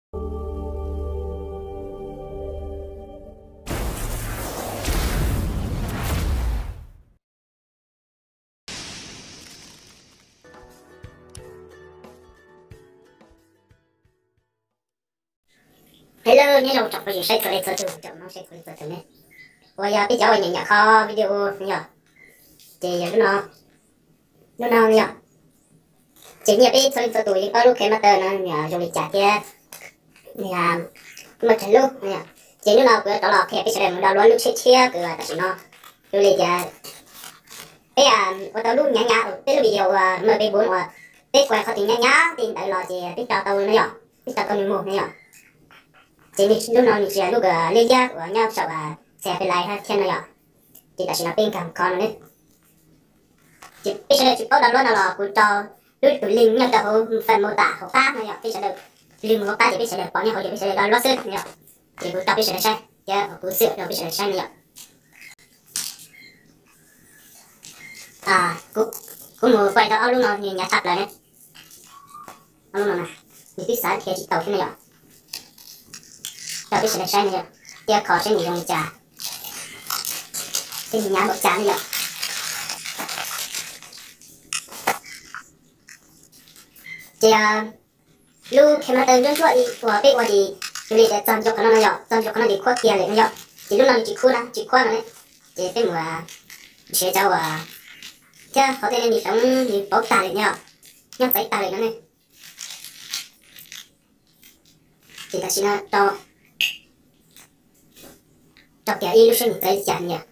Hello, nyob zoo tsoom phooj ywg saib txhua leej txhua tus, tsoom Hmoob saib txhua leej txhua tus ne. Uas yog peb cov uas nyiam nyiam kho video yog, ces yog lub no, lub no yog, ces nyiam peb txhua leej txhua tus yeej paub lub KineMaster no yog zoo li cas thiab muaj tsawg lub. Ces hnub no kuv yuav rov los qhia peb sawv daws mus download lub tshiab tshiab kws tam sim no zoo li tias peb ua tau lub nyav nyav, peb lub video uas M P bốn uas peb kuav qhov twg nyav nyav tej ntawd los ces peb tso tau no yom, peb tso tau nws mus no yom. Ces lub no nws tsis yog lub liab liab uas nyob saum xav pes lais thiab no yom. Ces tam sim no peb nkag mus kho no ne. Ces peb sawv daws tsis paub download no los kuv tso lub tus link nyob rau hauv phần mô tả hauv qab no yom, peb sawv daws link mus hauv qab ces peb sawv daws pom nyob hauv ces peb sawv daws download xwb no yom. Ces kuv tso peb sawv daws saib thiab kuv xwm rau peb sawv daws saib no yom. Kuv mus kuaj tau ob lub no nws nyav tshaj plaws ne. Ob lub no na, nws twb xav dhia tsis tau thiab ne yom. Rau peb sawv daws saib ne yom, thiab kho saib nws zoo li cas, thiab nws nyav npaum cas ne yom. Ces lub KineMaster ntsuab ntsuab uas peb ua ces zoo li tias txog ntua qhov no no yom, txog ntua qhov no ces khuab kiag lawm no yom. Ces lub no nws tsis khuab na, tsis khuab no ne. Ces peb mus nrhiav cov uas thiab qhov tej ne nws hloov nws pauv tag lawm no yom, nyob txawv tag lawm no ne. Ces tam sim no rau kiag ib lub saib nws txawv li cas no yom.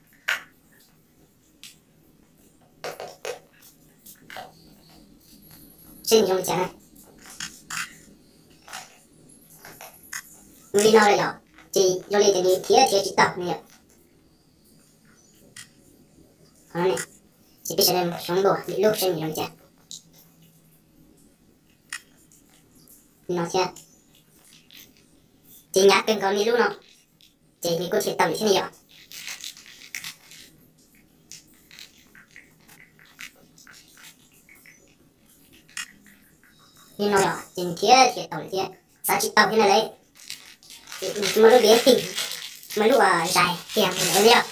Saib nws zoo li cas na. Nws li no lawm yom, ces zoo li tias nws thiab thiab tsis tau no yom. Ces peb sawv daws xyov dua lwm lub saib nws zoo li cas. Li no thiab. Ces nyav kawg nkaus li lub no, ces nws kuj thiaj tau lawm thiab ne yom. Li no yom, ces nws thiab thiaj tau lawm thiab, xav tsis tau thiab na lawm. Nws tsis muaj lub diav tig, muaj lub uas zais tiag li yom.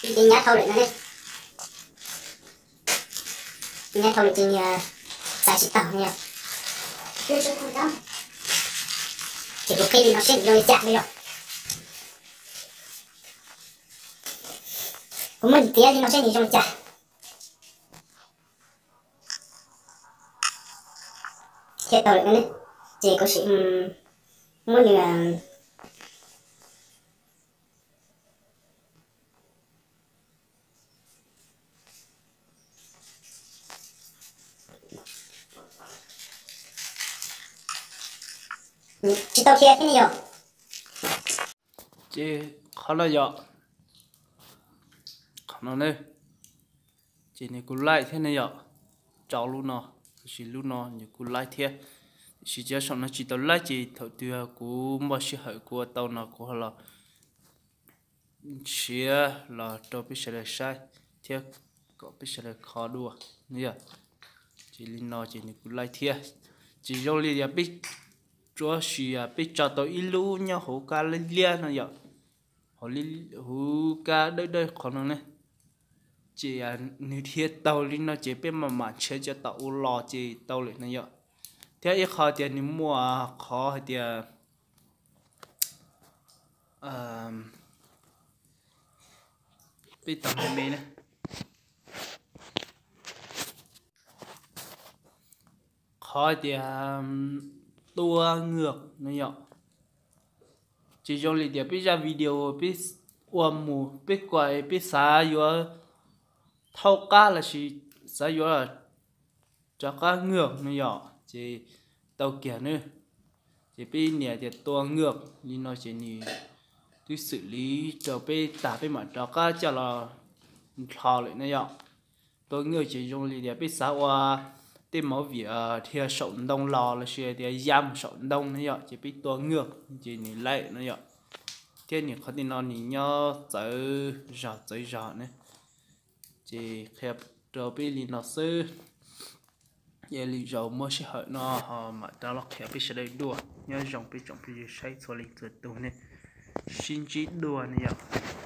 Ces nyav dhau lawm no ne. Nyav dhau lawm ces nws xav tsis taus no yom. Ces kuv qhib li no seb nws zoo li cas no yom. Kuv muab nws tiav li no seb nws zoo li cas. Thiaj tau lawm no ne. Ces kuv sim muab nws tsis tau thiab thiab ne yom. Ces qhov no yom, qhov no ne, ces nws kuj laij thiab ne yom. Rau lub no, tab sis lub no nws kuj laij thiab, tab sis cov saum no tsis tau laij ces thaum twg kuv muaj sij hawm kuv ua tau no kuv ho los nrhiav los rau peb sawv daws saib thiab kom peb sawv daws kho dua no yom. Ces li no ces nws kuj laij thiab. Ces zoo li yog peb tsuav sis peb tso tau ib lub nyob hauv kab liab liab no yom, hauv kab dawb dawb qhov no ne. Ces nws dhia tau li no ces peb mam mam nrhiav cov tom ua los ces tau lawm no yom. Thiab ib qho tias nws muaj qhov hais tias peb tau me me na, qhov tias tua ngwg no yom. Ces zoo li tias peb zaj video peb ua mus peb kuam peb xav yuav thaub qab lossis xav yuav rov qab ngwg no yom, ces tau kiag na. Ces peb nias tias tua ngwg li no ces nws twb xwm li rau peb tag peb mam rov qab coj los nrho lawm na yom. Tua ngwg ces zoo li tias peb xav ua tej movie dhia saum ntoo los lossis tias ya mus saum ntoo na yom, ces peb tua ngwg ces nws laim no yom. Thiab nws qhov tej no nws nyob txawv zog txawv zog na. Ces qhia rau peb li no xwb. Ces lwm zaus muaj sij hawm no ho mam rov los qhia peb sawv daws dua. Nyob zoo peb tsoom phooj ywg saib txhua leej txhua tus ne, sib ntsib dua ne yom.